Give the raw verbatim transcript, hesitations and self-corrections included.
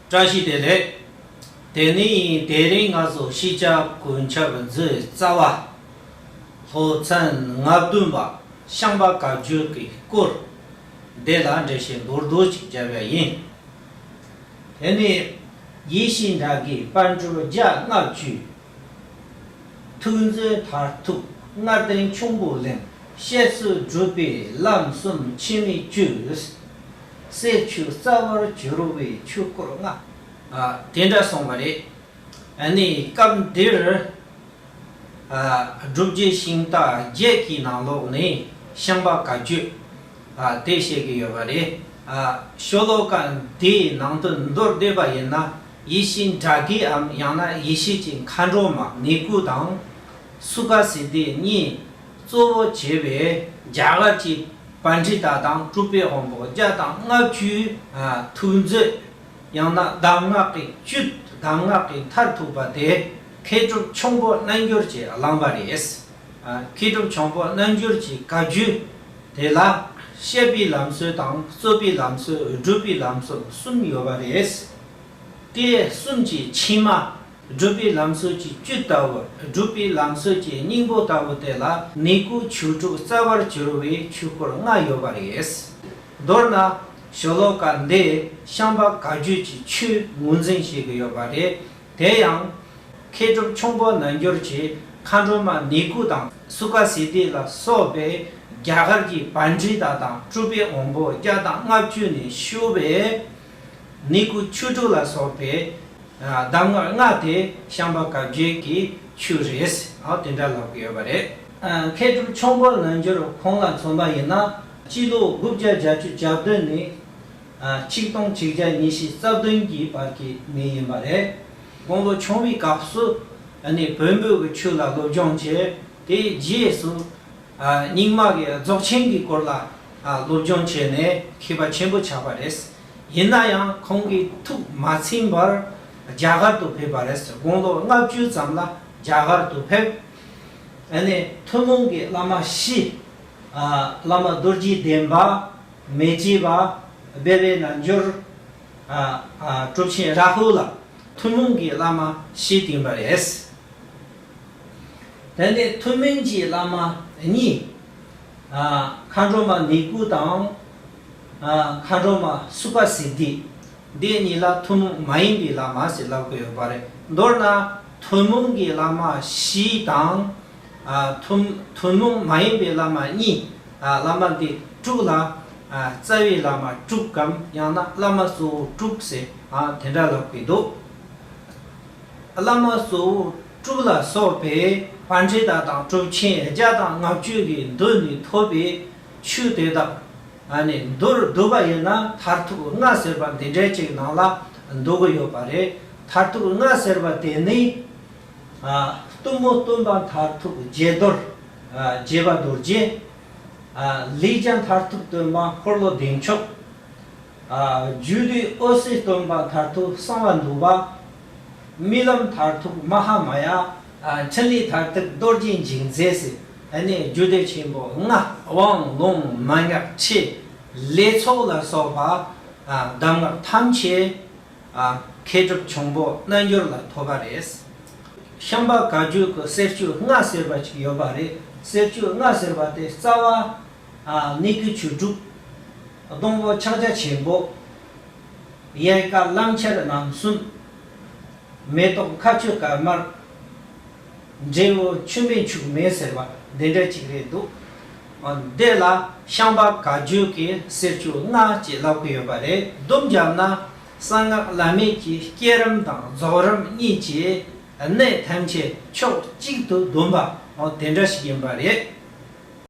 བཀྲ་ཤིས་བདེ་ལེགས། དེ་ནས་དེ་རིང་ང་ཚོ་ཤེས་བྱ་གོ་ཁྱབ་མཛོད་རྩ་བ། སློབ་ཚན་ལྔ་བདུན་པ། ཤངས་པ་བཀའ་བརྒྱུད་ཀྱི་སྐོར་འདི་ལ་འགྲེལ་བཤད་མདོར་བསྡུས་ཅིག་བརྒྱབ་པ་ཡིན། དེ་ནས་ཡེ་ཤེས་གྲགས་ཀྱི་པཎ་གྲུབ་བརྒྱ་ལྔ་བཅུ། ཐུགས་མཛོད་མཐར་ཐུག་ལྔ་ལྡན་འཆོང་པོ་གླིང་། བཤད་སྲོལ་སྒྲུབ་པའི་ལམ་གསུམ་འཆི་མེད་བཅུ། གསེར་ཆོས་རྩ་བར་གྱུར་པའི་ཆོས་སྐོར་ལྔ། ཨ། དེ་འདྲ་གསུངས་པ་རེད། ཨ་ནི་སྐབས་འདིར། ཨ། སྒྲུབ་བརྒྱུད་ཤིང་རྟ་བརྒྱད་ཀྱི་ནང་ལོགས་ནས་ཤངས་པ་བཀའ་བརྒྱུད། ཨ། དེ་བཤད་ཀྱི་ཡོད་པ་རེད། ཨ། ཤོ་ལོ་ཀ་འདིའི་ནང་དུ་མདོར་བསྡུས་པ་ཡིན་ན། ཡེ་ཤེས་གྲགས་ཀྱིའམ་ཡང་ན་ཡེ་ཤེས་ཀྱི་མཁའ་འགྲོ་མ་ནི་སྐུ་དང་སུ་ཁ་སིདྡྷི་གཉིས་གཙོ་བོ་བྱས་པའི་རྒྱ་གར་གྱི་པཎྜི་ཏ་དང་གྲུབ་པའི་དབང་པོ་བརྒྱ་དང་ལྔ་བཅུའི། ཨ། ཐུགས་མཛོད། ཡང་ན་གདམས་ངག་གི་བཅུད། གདམས་ངག་གི་མཐར་ཐུག་པ་དེ་མཁས་གྲུབ་ཁྱུང་པོ་རྣལ་འབྱོར་གྱིས་བླངས་པ་རེད། ཨ། མཁས་གྲུབ་ཁྱུང་པོ་རྣལ་འབྱོར་གྱི་བཀའ་བརྒྱུད་དེ་ལ་བཤད་པའི་ལམ་སྲོལ་དང་རྩོད་པའི་ལམ་སྲོལ། སྒྲུབ་པའི་ལམ་སྲོལ་གསུམ་ཡོད་པ་རེད། དེ་གསུམ་གྱི་ཕྱི་མ། སྒྲུབ་པའི་ལམ་སྲོལ་གྱི་བཅུད་ལྟ་བུ། སྒྲུབ་པའི་ལམ་སྲོལ་གྱི་སྙིང་པོ་ལྟ་བུ་དེ་ལ་ནི་སྐུ་ཆོས་དྲུག་རྩ་བར་གྱུར་པའི་ཆོས་སྐོར་ལྔ་ཡོད་པ་རེད། མདོར་ན། ཤོ་ལོ་ཀ་འདི་ཤངས་པ་བཀའ་བརྒྱུད་ཀྱི་ཆོས་ངོས་འཛིན་བྱེད་ཀྱི་ཡོད་པ་རེད། དེ་ཡང་། མཁས་གྲུབ་ཁྱུང་པོ་རྣལ་འབྱོར་གྱིས་མཁའ་འགྲོ་མ་ནི་སྐུ་དང་སུ་ཁ་སིདྡྷི་ལ་སོགས་པའི་རྒྱ་གར་གྱི་པཎྜི་ཏ་དང་གྲུབ་པའི་དབང་པོ་བརྒྱ་དང་ལྔ་བཅུ་ནས་བཤུས་པའི་ནི་སྐུ་ཆོས་དྲུག་ལ་སོགས་པའི། ཨ། གདམས་ངག་ལྔ་དེ་ཤངས་པ་བཀའ་བརྒྱུད་ཀྱི་ཆོས་རེད། ཨ། དེ་འདྲ་ལབ་ཀྱི་ཡོད་པ་རེད། ཨ། མཁས་གྲུབ་ཁྱུང་པོ་རྣལ་འབྱོར་ཁོང་ལ་མཚོན་པ་ཡིན་ན། སྤྱི་ལོ་དགུ་བརྒྱ་བརྒྱད་ཅུ་གྱ་བདུན་ནས། ཨ། ཆིག་སྟོང་ཆིག་བརྒྱ་ཉི་ཤུ་རྩ་བདུན་གྱི་བར་གྱི་མི་ཡིན་པ་རེད། དགུང་ལོ་ཆུང་བའི་སྐབས་སུ། ཨ་ནི་བོན་པོའི་གི་ཆོས་ལ་སློབ་སྦྱོང་བྱས། དེའི་རྗེས་སུ། ཨ། རྙིང་མ་གི་རྫོགས་ཆེན་གྱི་སྐོར་ལ། ཨ། སློབ་སྦྱོང་བྱས་ནས་མཁས་པ་ཆེན་པོ་ཆགས་པ་རེད། ཡིན་ན་ཡང་ཁོང་གི་ཐུགས་མ་ཚིམས་པར་རྒྱ་གར་དུ་ཕེབས་པ་རེད། དགུང་ལོ་ལྔ་བཅུ་ཙམ་ལ་རྒྱ་གར་དུ་ཕེབས། ཨ་ནི་ཐུན་མོང་གི་བླ་མ་བཞི། ཨ། བླ་མ་རྡོ་རྗེ་གདན་པ། མི་བརྗེད་པ། སྦས་པའི་རྣལ་འབྱོར། ཨ། ཨ། གྲུབ་ཆེན་རཱ་ཧུ་ལ། ཐུན་མོང་གི་བླ་མ་བཞི་བསྟེན་པ་རེད། དེ་ནས་ཐུན་མིན་གྱི་བླ་མ་གཉིས། ཨ། མཁའ་འགྲོ་མ་ནི་སྐུ་དང་། ཨ། མཁའ་འགྲོ་མ་སུ་ཁ་སིདྡྷི། འདི་གཉིས་ལ་ཐུན་མོང་མ་ཡིན་པའི་བླ་མ་ཞེས་ལབ་ཀྱི་ཡོད་པ་རེད། མདོར་ན་ཐུན་མོང་གི་བླ་མ་བཞི་དང་། ཨ། ཐུན་ཐུན་མོང་མ་ཡིན་པའི་བླ་མ་གཉིས། ཨ། བླ་མ་འདི་དྲུག་ལ། ཨ། རྩ་བའི་བླ་མ་དྲུག་གམ་ཡང་ན་བླ་མ་གཙོ་བོ་དྲུག་ཟེར། ཨ། དེ་འདྲ་ལབ་ཀྱི་འདུག་བླ་མ་གཙོ་བོ་དྲུག་ལ་སོགས་པའི་པཎྜི་ཏ་དང་གྲུབ་ཆེན་བརྒྱ་དང་ལྔ་བཅུ་གི་མདུན་ནས་ཐོབ་པའི་ཆོས་དེ་དག། ཨ་ནི་མདོར་བསྡུ་བ་ཡིན་ན་མཐར་ཐུག་ལྔ་ཟེར་བ་འདི་འདྲའི་ཅིག་ནང་ལ་འདུ་གི་ཡོད་པ་རེད། མཐར་ཐུག་ལྔ་ཟེར་བ་དེ་ནི། ཨ། གཏུམ་མོ་སྟོན་པ་མཐར་ཐུག་རྒྱས་རྡོར། ཨ། རྒྱས་པ་རྡོ་རྗེ། ཨ། ལས་རྒྱ་མཐར་ཐུག་སྟོན་པ་འཁོར་ལོ་བདེ་མཆོག་ཨ། རྒྱུད་སྡེ་འོད་གསལ་སྟོན་པ་མཐར་ཐུག་གསང་བ་འདུས་པ། རྨི་ལམ་མཐར་ཐུག་མ་ཧཱ་མ་ཡ། ཨ། འཕྲིན་ལས་མཐར་ཐུག་རྡོ་རྗེ་འཇིགས་མཛད་ཟེར། ཨ་ནི་རྒྱུད་སྡེ་ཆེན་པོ་ལྔ། དབང་ལུང་མན་ངག་ཁྲིད། ལས་ཚོགས་ལ་སོགས་པ། ཨ། གདམས་ངག་ཐམས་ཅད། ཨ། མཁས་གྲུབ་ཁྱུང་པོ་རྣལ་འབྱོར་ལ་ཐོབ་པ་རེད། ཤངས་པ་བཀའ་བརྒྱུད་ཀྱི་གསེར་ཆོས་ལྔ་ཟེར་བ་ཅིག་ཡོད་པ་རེད། གསེར་ཆོས་ལྔ་ཟེར་བ་དེ་རྩ་བ། ཨ། ནི་སྐུ་ཆོས་དྲུག་སྡོང་པོ་ཕྱག་རྒྱ་ཆེན་པོ། ཡལ་ག་གླང་ཆེན་རྣམ་གསུམ། མེ་ཏོག་མཁའ་སྤྱོད་དཀར་དམར། འབྲས་བུ་མཆོད་པའི་མཆོག་མེ་ཟེར་བ་འདི་འདྲ་ཅིག་རེད་འདུག་འདི་ལ་ཤངས་པ་བཀའ་བརྒྱུད་ཀྱི་གསེར་ཆོས་ལྔ་ཅེས་ལབ་ཀྱི་ཡོད་པ་རེད། སྡོམ་བརྒྱབ་ན་གསང་སྔགས་བླ་མེད་ཀྱི་བསྐྱེད་རིམ་དང་རྫོགས་རིམ་གཉིས་ཀྱི་གནད་ཐམས་ཅད་ཕྱོགས་གཅིག་ཏུ་བསྡོམས་པ་དེ་འདྲ་ཞིག་ཡིན་པ་རེད།